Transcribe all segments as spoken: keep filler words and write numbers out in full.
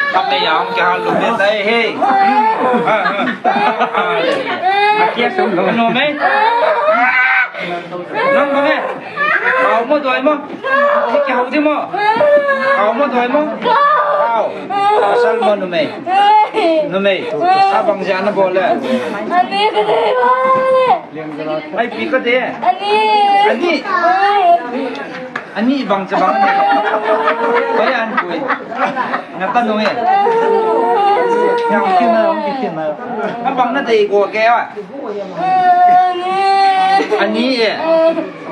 Kami yang kya lu me tai he. Akia sum lo no me. Nang ba me. Kau mo doi mo. Kya hau di mo. Kau mo doi mo. Kau. Asal mo numei. Numei. Abang jana bole. Ani ka dei ba le. Ai pi ka de. Ani. Ani. Ani bang cha bang. Bai an kui. Nga ta noi. Yang kina, yang kina. Abang na dei ko ke a. Ani e.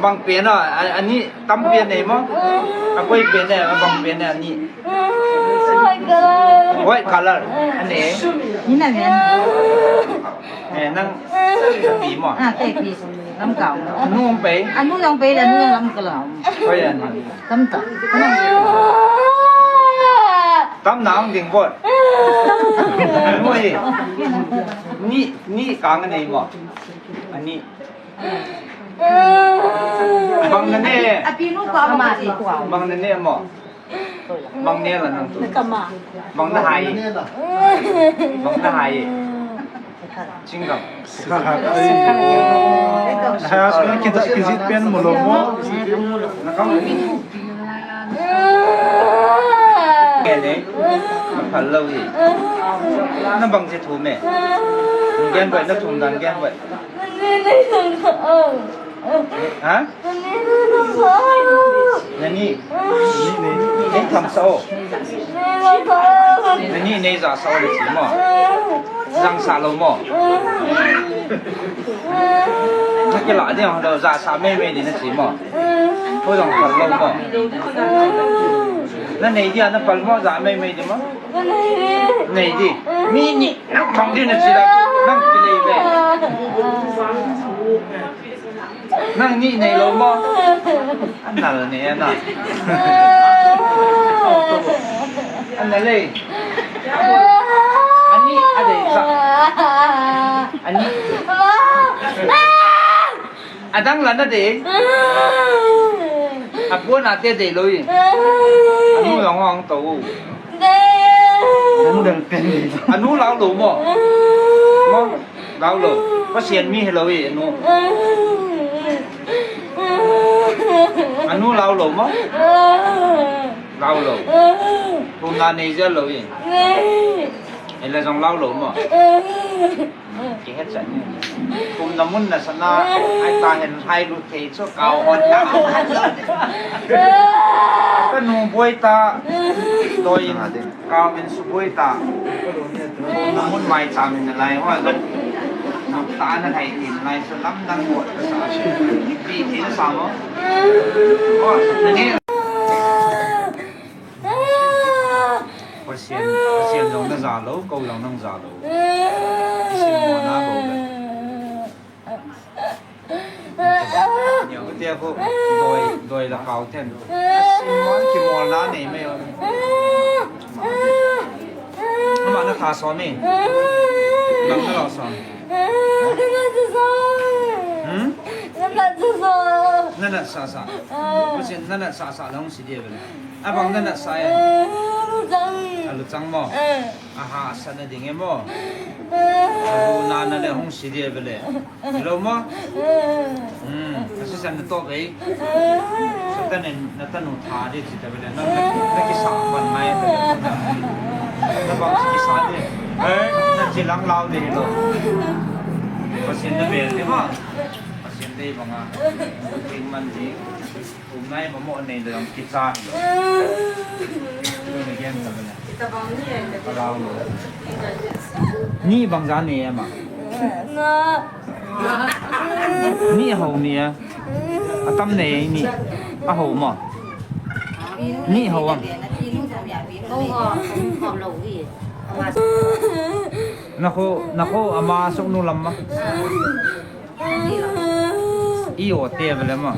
Bang pen a, ani tam pen nei mo. A koi pen e, bang pen e ani. White color. Ani. Ni na ven. Eh, nang pi mo. Ah, te pi. Lam kau. Anu pe. Anu yang pe, anu yang lam kau. Koi ani. Tam ta. Tam na ang ding bot. Mo e. Ni, ni kang nei mo. Ani. Bang na ne. Api nu ko ama si ko. Bang na ne mo. Bang ne la nang tu. Kama. Bang na hai. Bang na hai. Chingam. Hai, asuna kita kizit pen mo lo mo. Na kam. Ke ne. Phal lo hi. Na bang je thu me. Gen bai na thum dan gen bai. Ha? Nani? Nei tham sa o. Nani nei ja sa o le chi mo. Jang sa lo mo. Na ke la de ho ja sa me me ni na chi mo. Ko jang phal lo mo. Na nei dia na phal mo ja me me ni mo. Nei di. Ni ni. Nang thong di na chi la. Nang ki lei ve. Nang ni nei lo mo. An nal ni ana. An nal le. Ani a dei sa. Ani. Adang la na dei. Apu na te dei lo i. Anu long hong to. Anu dang pen. Anu lau lo mo. Mo. Lau lo. Pasian mi hello e, anu. Anu lau lo mo? Lau lo. Thum na nei jel lo e. Ele jong lau lo mo? Kihet cha ni. Thum na mun na sana, ai ta hen hai lu thei chu kau hon na. Ka nu boi ta. Doi in. Kau min suboi ta. Namun mai cha min nalai ho lo. Nop ta nalai tin nalai so lamdang ho. Pi ti na sa mo. Ho, nani. Pasian, Pasian jong na ja lo, ko jong nang ja lo. Pasian mo na lo le. Tia khu doi, doi la kau then. Simon kimol na nei mai o. Ama na kha so mi. Bang na lo so. Hmm? Na na sa sa. Kusin na na sa sa long si dia bela. Abang na na sa ya. Alu chang mo. Aha, sa na ding e mo. Alu na na le hong si dia bela. Hello mo? Hmm, kasi sa na to kay. Sa ta na, na ta no tha di si ta bela. Na, na, na kisa ban mai ta. Na bang si kisa di. Eh, na chilang lao di hello. Kasi na bel di mo. Kasi na di bang a. Ting man di. Umnai mamo nei dang kicha hi lo. Ni bang ja nei ama. Ni ho ni a. Atam nei ni. A ho ma. Ni ho am. Na kho, na kho ama sok nu lam ma. I o te vele ma.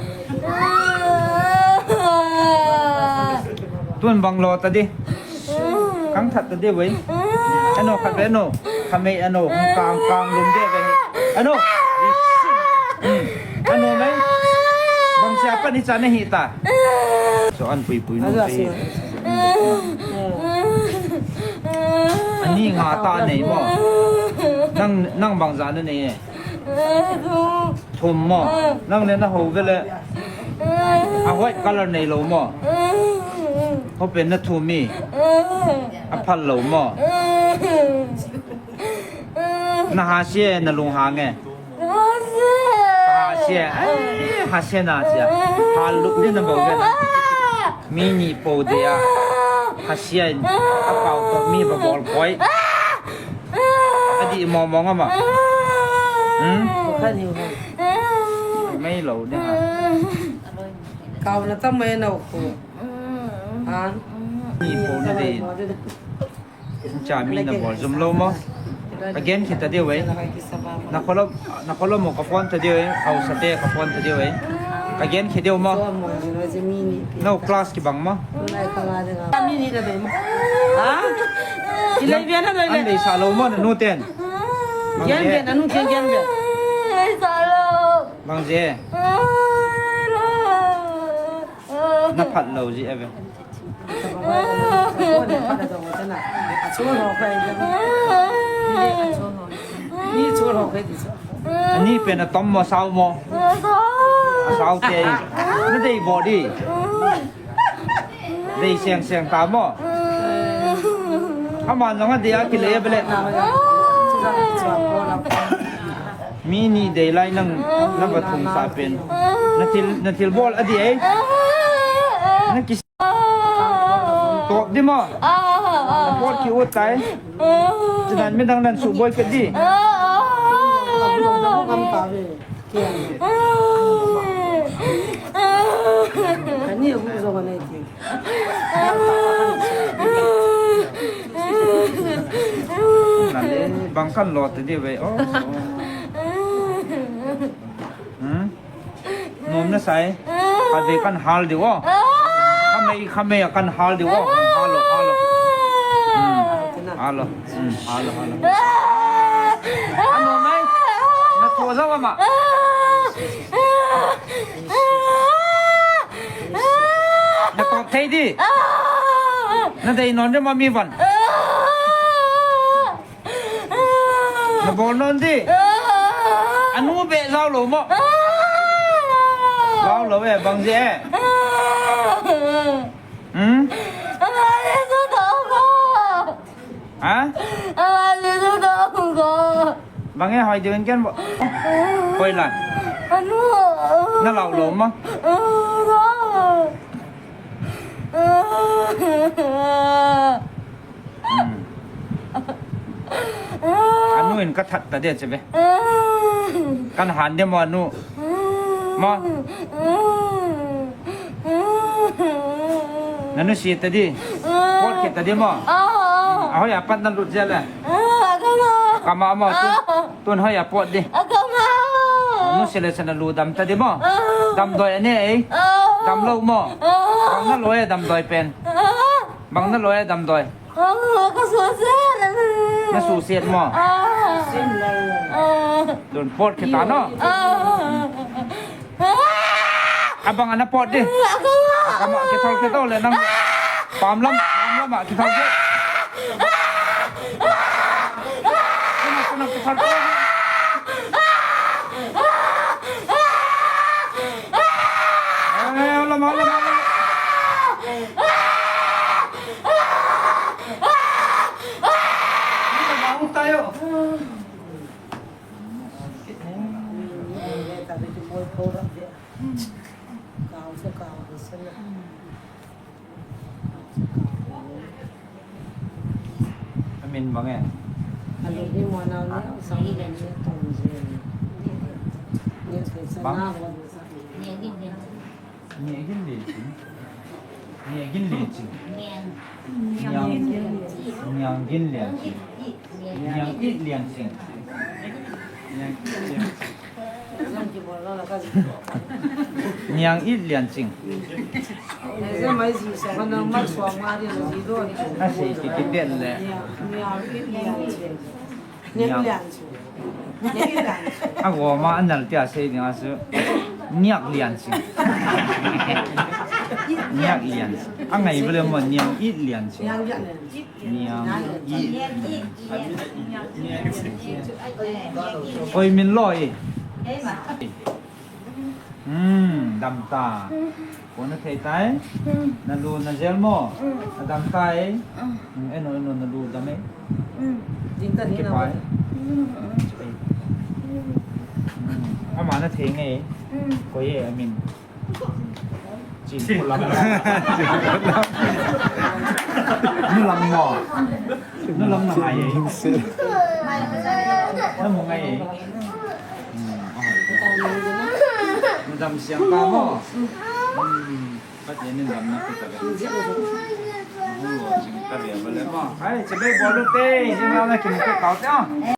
Tun bang lo ta di. Kang that ta di wei. Ano khat ve ano. Khamei ano. Hung kang kang lum de ve. Ano. Hmm. Ano mai. Bang sia pa ni cha na hi ta. So an pui pui no te. Nga ta nei mo. Nang, nang bang ja na nei e? Thum mo. Nang le na hou ve le. A white color nei lou mo. Hou pen na thum mi. A phal lou mo. Na ha sia na lung ha nge. Ha sia. Ai, ha sia na sia. Ha luk ni na bol ve na. Mi ni po de a. Ha sia in. A pau to mi ba bol poi. A di mo mo nga ma. Hmm? Kha ni ho. Mai lou de ha. Kau na ta mai na ko. Ha? Ni po na de. Cha mi na bol jum lou mo. Again, kita diu e. Na kolo, na kolo mo ka phone ta diu e. Au sa te ka phone ta diu e. Again, ki diu mo. No class ki bang mo. Ha? Ilai bia na doi le. An dei sa lou mo na nu ten. Gen bia na nu ten gen bia. Bang je. Na phat lou ji ave. Ani pen a tom mo sao mo. Sao te. Na dei bo di. Dei seng seng ta mo. Ama nang a dei a kile bele. Mi ni dei lai nang na ba thum sa pen. Na thil, na thil bol a di e. Na ki Top di mo. Na pot ki ut tai. Chinan mi dang nan su boi pet di. Ani hu zo ne ti. Nale bang kan lo te di ve. Oh. Hmm? Nom na sai. Kha ve kan hal diu o. Kha mei, kha mei a kan hal diu o. Hal o, hal o. Hmm. Hal o. Hmm, hal o, hal o. A nom mai. Na tho zau ama. Na top thei di. Na dei non de ma mi van. Na bol non di. Anu be zau lou mo. Zau lou e, bang je e. Hmm? Ha? Bang e, hoi diu in ken bo. Hoi lan. Na lau lou mo. Hmm. Anu in ka that ta de che ve. Kan han de mo anu. Mo. Nanu si ta di. Pot ki ta di mo. Ahoi apat na lut je le. Kama mo tu. Tun hoi a pot di. Nu sele sele lu dam ta di mo. Dam doi ane ei. Dam lou mo. Bang na loi dam doi pen. Bang na loi dam doi. Na su siet mo. Tun pot ki ta no. Abang ana pot di. Akama kithol kithol le nang. Pam lam, pam lam a kithol di. Kena, kena kithol di. Eh, alam, alam, alam. Ini mau tayo. Amin bang e? Bang? Niagin Lianching. Niagin Lianching. Niang, Niang, Nianggin Lianching. Niang It Lianching. Niang It Lianching. Asi ki ki den le. Niang It Lianching. Niang. Agoma anal tia sei ding asu. Niak Lianching. Niang It Lian. Angai vale mo, Niang It Lian si. Niang It Lian. Niang It Lian. Oi, min lo e. Hmm, dam ta. Ko na thei tai? Hmm. Na lu na jel mo? Hmm. A dam tai? Hmm. Hmm, eno, eno, na lu dam e? Hmm. Ding ta ni na. Hmm. Hmm. Ama na thei nge? Hmm. Ko ye, I mean. Chin ko lam. Nu lam mo? Nu lam na ngai e? Na mu ngai e? Hmm, oh. Nu dam siang pa mo? Hmm. Pat ye ni dam na ko ta ga. Hung lo ching ta ria ba le mo. Ai, che be bol te, jing la na kin ko kau te.